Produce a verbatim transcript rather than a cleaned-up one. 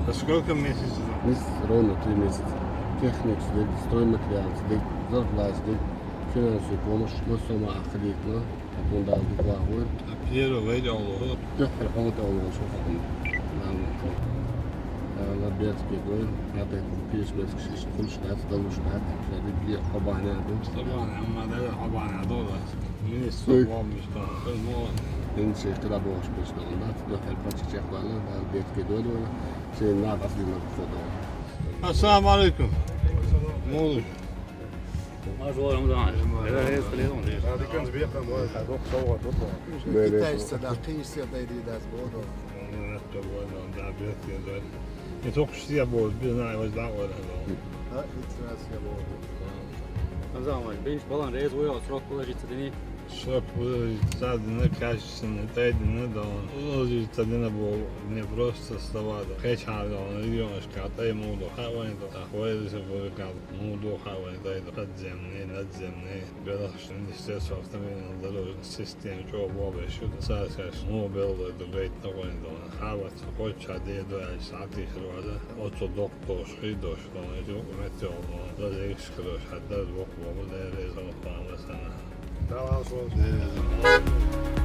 А сколько месяцев? Месяц, ровно три месяца. Техника сдать, стройматериал сдать, зарплата сдать, финансовая помощь, но сама ахрит, но. Хьакъун Дала дукха вахар. А первый вай дӀаолу хӀу? Дуьххьара хьо дӀаолу хӀу хьакъун. Нана. Дала беркате дойла, хьадай хӀу пеш мескаш иштта хуьлуш дац, далуш дац, ша дигге хьо бахьана ду. Ста бахьана, амма дала хьо бахьана ду дац. Министр Ой. Вон мишта, хӀу мо. Ин ши хила бохуш мишта дац, дуьххьара паччахь чекхбала, Дала беркате дойла вайна. Шен наб асбилла хӀу дойла. Ассаламу алейкум. Мулуш. Марш вара, Рамзан. Эра, эра, эра, эра. Диканца бекхам вара. Доккха совгӀат ду. Бере. Китайца да, кхийса дайди дац боду. Ретта вайна, да, беркате дойла. И токхуш се боду, бизна вайна дӀа вайна. Да, и црас я боду. Рамзан, вай, бинч балан рез вуя, срок положиться дини. Срок положиться дина, качественно, тайдина, да. Положиться дина бо, не просто слова, да. Кхечхьа, да, регионашка, тай муду, хьа вайн, да. Хьа вайн, да, хьа вайн, да. Муду хьа вайн дайда подземный, надземный, белхаш министерство автомобильных дорожных систем, чӀогӀа боху беш ю, цараш муха белла ду гайтина вайн дона. Хьа вац, кхочча де ду аьлча, схьатийсар вада, оцу доккхош, хи дош, дона, ю метео, дона, даза икс крош, хьа даз боккха боху, дайра иза, хьа вайн, да, сана. Давай, слушай.